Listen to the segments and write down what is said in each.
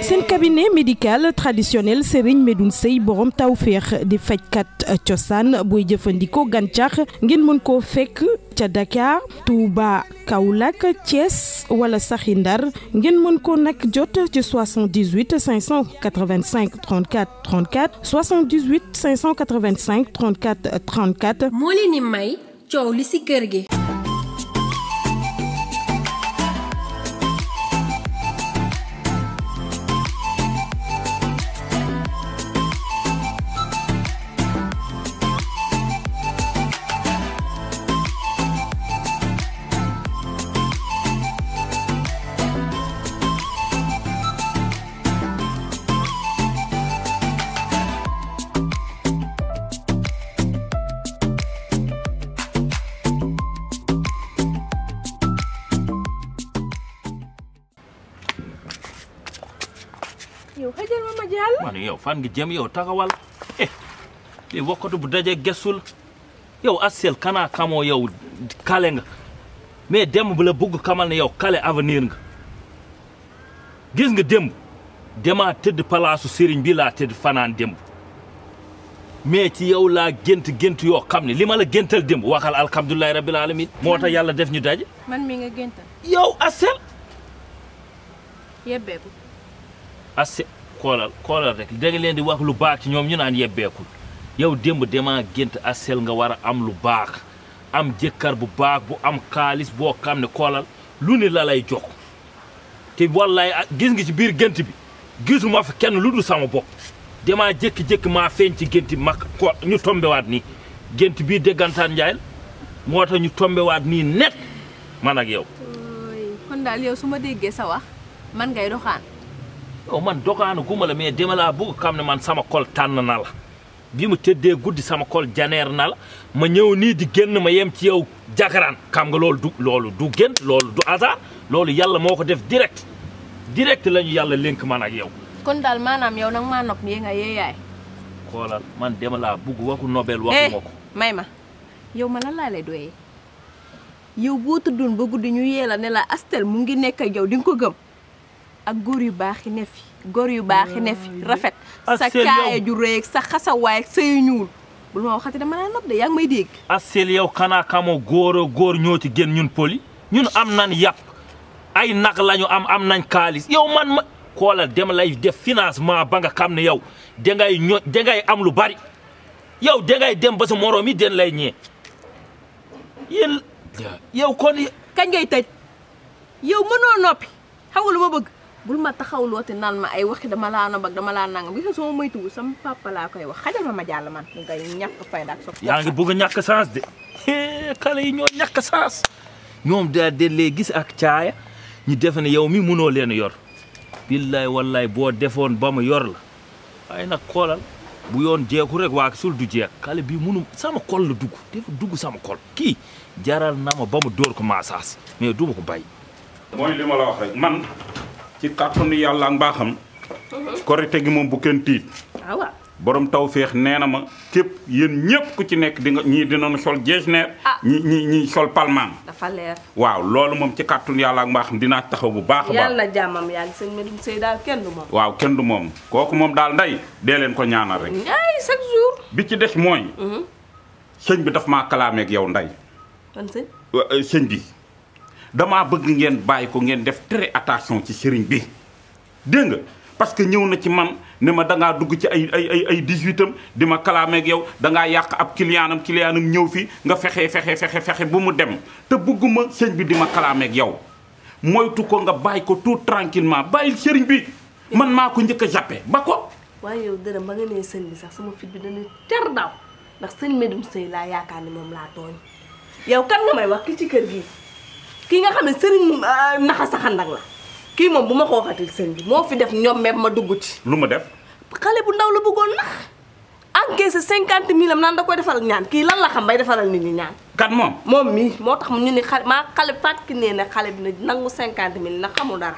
seen cabinet médical traditionnel Serigne Medoune Seye borom tawféex di fajkat cosaan booy jëfandikoo gàncax ngeen mën koo fekk ca Dakar Touba Kaolack Thiès wala saxi Ndar ngeen mën ko nag jot ci 78 585 34 34 78 585 34 34 moo leen di may coow li ci kër gi. yow xajal ma jàll. man yow fan nga jëm yow taxawal li wokkatu bu daje gesul yow asel kana kamoo yow kale nga mais dem bu la bëgg kamal ne yow kale avenir nga gis nga dem dema tëdd palaasu sëriñ bi laa tëdd fanaan dem mais ci yow laa gént yoo xam ne li ma la géntal dem waxal alhamdulillahi rabbil alamin moo tax yàlla def ñu daje. man mi nga géntal. yow asel yebbeeku. asse xoolal rek da nga leen di wax lu baax ci ñoom ñu naan yebbeekul yow démb dema gént asel nga war a am lu baax am jëkkër bu baax bu am xaalis boo xam ne xoolal lu ne la lay jox te wallaay gis nga ci biir gént bi gisuma fa kenn lu dul sama bopp dema jékki-jékki maa feeñ ci gént bi ko ñu tombewaat nii gént bii déggantaan njaayal moo tax ñu tombewaat nii net man ak yow. kon daal yow su ma déggee sa wax man ngay doxaan. yow man dokaanu guma la mais dema laa bëgg xam ne man sama xol tànn na la bi mu tëddee guddi sama xol janeer na la ma ñëw nii di génn ma yem ci yow jakaraan xam nga loolu du gént loolu du hasard loolu yàlla moo ko def direct lañu yàlla lénk man ak yow. kon daal maanaam yow nag maa nopp yee nga yeeyaay. xoolal man dema laa bëgg waxu nobel waxu ma ko. may ma yow ma lan laa lay doyee yow boo tuddoon ba guddi ñu yee la ne la Astel mu ngi nekk ak yow di nga ko gëm. ak góor yu baax yi ne fi góor yu baax yi ne fi rafet sa kaaya ju rëy sa xasawaay ak sa yu ñuul bul ma waxati dama laa nopp de yaa ngi may dégg. Asel yow xanaa xamoo góor ñoo ci gën ñun poli ñun am nañ yàpp ay nag lañu am nañ xaalis yow man ma xoolal dem lay def financement ba nga xam ne yow dangay am lu bari yow dangay dem ba sa moroom yi den lay ñee yéen yow kon. kañ ngay tëj yow mënoo noppi xam nga lu ma bëgg. bul ma taxawloote naan ma ay waxi dama laa nopp ak dama laa nangam bi nga soo moytuwul sama papa laa koy wax xajal ma jàll man ngay ñàkk fayda ak sopp yaa ngi bëgg a ñàkk chance de xale yi ñoo ñàkk chance ñoom daa dellee gis ak caaya ñu defe ne yow mi mënoo leen yor billaay wallaay boo defoon ba mu yor la waaye nag xoolal bu yoon jeeku rek waa sul du jeek xale bi mënu sama xol la dugg sama xol kii jaral na ma ba mu dóor ko maasaas mais du ma ko bàyyi. mooy li ma la wax rek man ci kàttanu yàlla ak mbaaxam korite gi moom bu kenn tiit waaw borom tawféex nee na ma képp yéen ñëpp ku ci nekk di nga ñii dinañu sol jeesneer ñi sol palmaan dafa leer waaw loolu moom ci kàttanu yàlla ak mbaaxam dinaa taxaw bu baax a baax yàlla jàmmam yàlla sëñ Medoune Seye daal kenn du moom waaw kenn du moom kooku moom daal nday dee leen ko ñaanal rek ay chaque jour bi ci des mooy sëñ bi daf maa kalaameeg yow nday man sëñ bi damaa bëgg ngeen bàyyi ko ngeen def très attention ci sëriñ bi dégg nga parce que ñëw na ci man ne ma dangaa dugg ci ay 18am di ma kalaameeg yow dangaa yàq ab clientam ñëw fi nga fexe bu mu dem te bëgguma sëñ bi di ma kalaameeg yow moytu ko nga bàyyi ko tout tranquillement bàyyil sëriñ bi man maa ko njëkk a jàppe ba ko waaye yow dërëm ba nga nee sëñ bi sax sama fit bi dana ter daw ndax sëñ Medoune Seye laa yaakaar ni moom laa tooñ yow kan nga may wax ki ci kër gi kii nga xam ne sëriñ naxa saxandak la kii moom bu ma ko waxatil sëñ bi moo fi def ñoom même ma dugg ci. lu ma def. xale bu ndaw la bëggoon nax encaissé 50 000 am naan da koy defaral ñaan kii lan la xam bay defaral nit ñi ñaan. kan moom mii moo tax ñu ne xale fàttali nee ne xale bi na nangu 50 000 ndax xamul dara.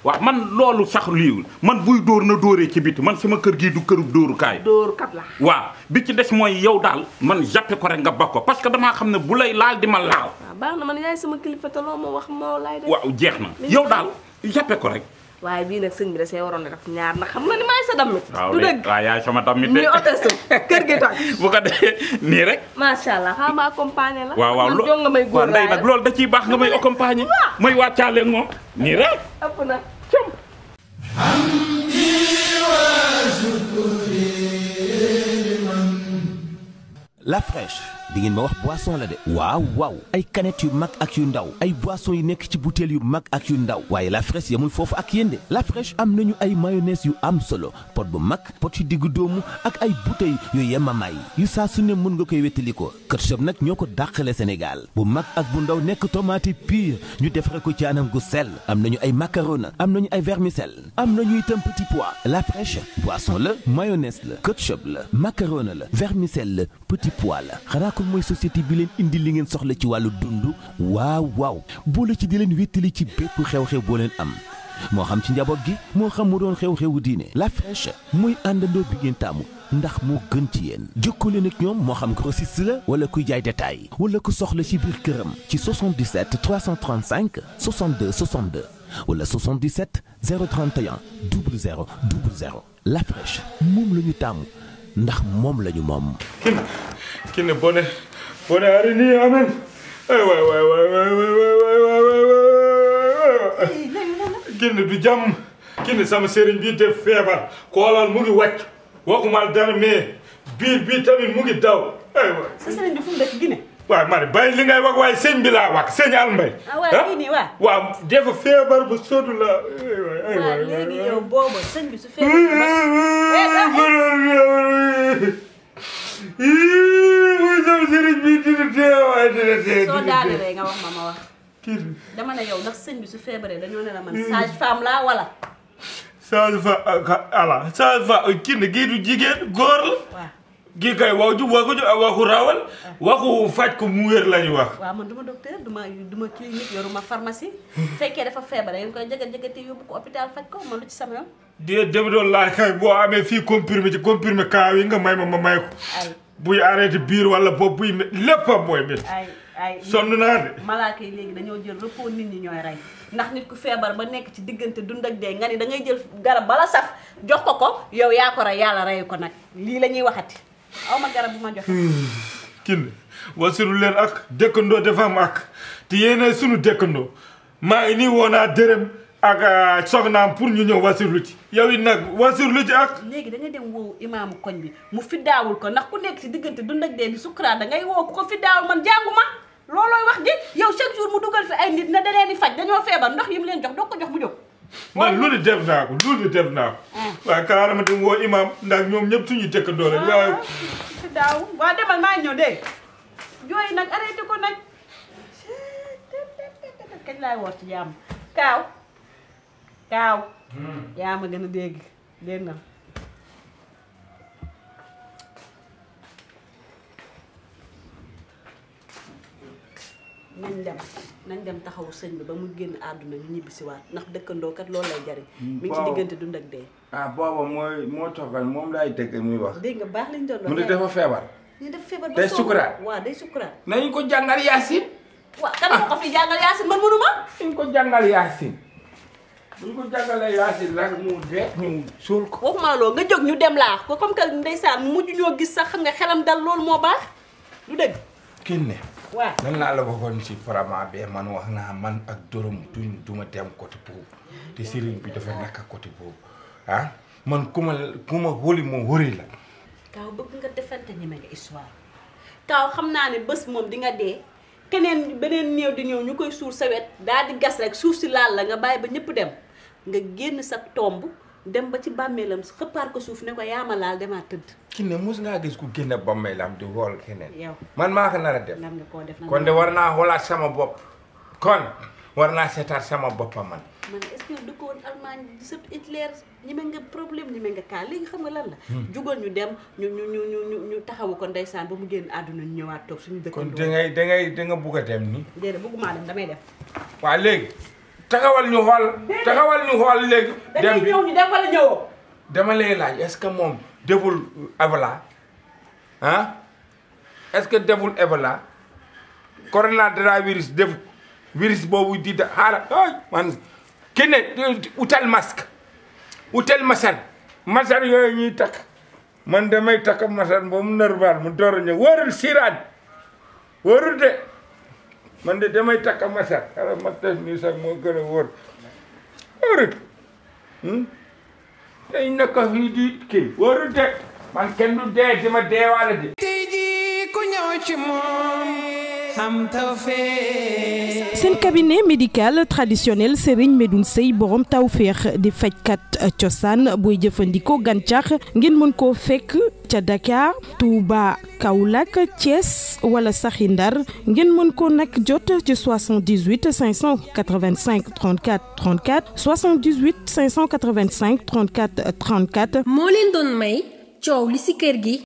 waaw man loolu sax liiwul man buy dóor na dóoree ci biti man sama kër gii du kërub dóorukaay. dóor kat la. waaw bi ci des mooy yow daal man jàppe ko rek nga ba ko parce que damaa xam ne bu lay laal di ma laal. waaw baax na man yaay sama kilifa te loo ma wax moo laay def. waaw jeex na yow daal jàppe ko rek. waaye bii nag sëñ bi da see waroon na def ñaar na xam nga ni maay sa dammit. du dëgg waaw yaay sama dammit de. ñu otesu kër gi toj. bu ko defee nii rek. macha allah xam nga accompagné la. waaw man nga may góor ndey nag loolu da ciy baax nga may accompagné. may wàccaale ak moom nii rek. ëpp na. La Fraîche di ngeen ma wax boisson la de waaw waaw ay canettes yu mag ak yu ndaw ay boisson yu nekk ci bouteille yu mag ak yu ndaw waaye La Fraîche yamul foofu ak yéen de La Fraîche am nañu ay mayonnaise yu am solo pot bu mag pot yu diggu doomu ak ay bouteilles yu yemamaay yu saa su ne mën nga koy wettali ko ketchup nag ñoo ko dàqale Sénégal bu mag ak bu ndaw nekk tomate pure ñu defare ko ci anam gu sell am nañu ay macaroni am nañu ay vermicelle am nañu itam petit pois La Fraîche boisson la mayonnaise la ketchup la macaroni la vermicelle la petit pois la xanaa ko mooy société bi leen indi li ngeen soxla ci wàllu dund waaw waaw boole ci di leen wéttali ci bépp xew-xew boo leen am moo xam ci njaboot gi moo xam mu doon xew-xewu diine La Fraîche mooy àndandoo bi ngeen taamu ndax moo gën ci yéen jokkoo leen ak ñoom moo xam grossiste la wala kuy jaay détail wala ku soxla ci biir këram ci 77 335 62 62 wala 77 031 00 00 La Fraîche moom la ñu taamu ndax moom la ñu moom. Kine bone ari nii amen Kine du jàmm Kine sama sëriñ bi def feebar xoolal mu ngi wàcc waxuma dara mais biir bi tamit mu ngi daw sa sëriñ bi fu mu dëkk Guinée. waaw Mari bàyyi li ngay wax waaye sëñ bi laa wax sëñ Almbay. waaw kii nii waaw. waaw dafa feebar bu sodu la. waaw léegi yow boobu sëñ bi su feebar soo daanelee nga wax ma wax. dama ne yow ndax sëñ bi su feebaree dañoo ne la man sage femme laa wala. sage femme Kine gii du jigéen góor la. waaw gii kay waxu rawal waxu faj ko mu wér lañu wax. waaw man duma docteur duma clinique yoruma pharmacie. fekkee dafa feebar yéen koy jëgati yóbbu ko hôpital faj ko man lu ci sama yoon. dem doon laaj kay boo amee fii comprimé kaaw yi nga may ma may ko. buy arrêté biir wala bopp buy lépp mooy métti. sonn naa de. malaaka yi léegi dañoo jël repos nit ñi ñooy rey ndax nit ku feebar ba nekk ci diggante dund ak dee nga ni da ngay jël garab bala saf jox ko yow yaa ko rey yàlla reyu ko nag lii la ñuy waxati aw ma garab bu ma jox. Kine wasiru leen ak dëkkandoo dafa am ak te yéenay sunu dëkkandoo maa ngi nii woo naa dërëm ak soxnaam pour ñu ñëw wasirlu ci yow it nag wasirlu ci ak. léegi da nga dem woo imaamu koñ bi mu fiddaawul ko ndax ku nekk ci diggante dund ak dee di sukuraat da ngay woo ku ko fiddaawul man jànguma loolooy wax ji yow chaque jour mu dugal fi ay nit na da leen di faj dañoo feebar ndox yi mu leen jox doo ko jox mu jóg. man lu ni def naa ko waaye kaarama dem woo imaam ndax ñoom ñëpp suñuy dëkkandoo la waaye. fiddaaw waa demal maa ñëw dégg jooy nag arrêté ko nag kañ laay woor ci jàmm kaaw yaa ma gën a dégg na nañ dem taxawu sëñ bi ba mu génn àdduna ñu ñibbi si waat ndax dëkkandoo kat loolu lay jariñ mi ngi ci diggante dund ak dee. booba moo toogal moom laay dégg muy wax. dégg nga baax lañ doon wax. mu ne dafa feebar. ñu def feebar ba day sukuraat. waaw day sukuraat. nañu ko jàngal yaasin. waaw kan moo ko fi jàngal yaasin man mënuma. nañu ko jàngal yaasin. bu ñu ko jàngalee yaasin rek mu dee ñu suul ko. waxuma loolu nga jóg ñu dem laa ko comme que ndeysaan mujj ñoo gis sax xam nga xelam dal loolu moo baax lu dëgg. Kine. waaw nan laa la waxoon si vraiment bee man wax naa man ak dorom duma dem côté boobu te sëriñ bi dafa naka côté boobu man ku ma wóoli moom wóri la. Kaaw bëgg nga defante ñeme nga histoire Kaaw xam naa ne bés moom di nga dee keneen beneen néew di ñëw ñu koy suul sa wet daal di gas rek suuf si laal la nga bàyyi ba ñëpp dem nga génn sa tomb dem ba ci bàmmeelam xëppaat ko suuf ne ko yaa ma laal demaat tëdd. Kine mos ngaa gis ku génne bàmmeelam di xool keneen. yow man maa ko nar a def. lan nga koo def kon de war naa xoolaat sama bopp. kon war naa seetaat sama boppa man. man est-ce que du ko woon Allemagne di sët Hitler ñeme nga problème ñeme nga kaa léegi xam nga lan la. jugal ñu dem ñu taxawu ko ndeysaan ba mu génn àdduna ñu ñëwaat toog suñu dëkk. kon da nga bugg a dem ni. déedéet bëgguma dem damay dem. waaw léegi taxawal ñu xool léegi. dem bi ñëw ñu dem wala ñëwoo. dama lay laaj est-ce que moom deful Ebola ah est-ce que deful Ebola coronavirus def virus boobu di da xaaral ay man ki ne utal masque utal masar yooyu ñuy takk man damay takk masar ba mu normal mu door a ñëw wóorul siraan wóorul de man de damay takk masar xaaral ma def nii sax moo gën a wóor wóorul day naka fii di kii wóorul de man kenn du dee di ma deewaale de. tey jii ku ñëw ci moom xam tawfeex. seen cabinet médical traditionnel Serigne Medoune Seye borom tawfeex di fajkat cosaan booy jëfandikoo gàncax ngeen mën koo fekk ca Dakar Touba Kaolack Thiès wala saxi Ndar ngeen mën ko nag jot ci 78 585 34 34 78 585 34 34. moo leen doon may coow li ci kër gi.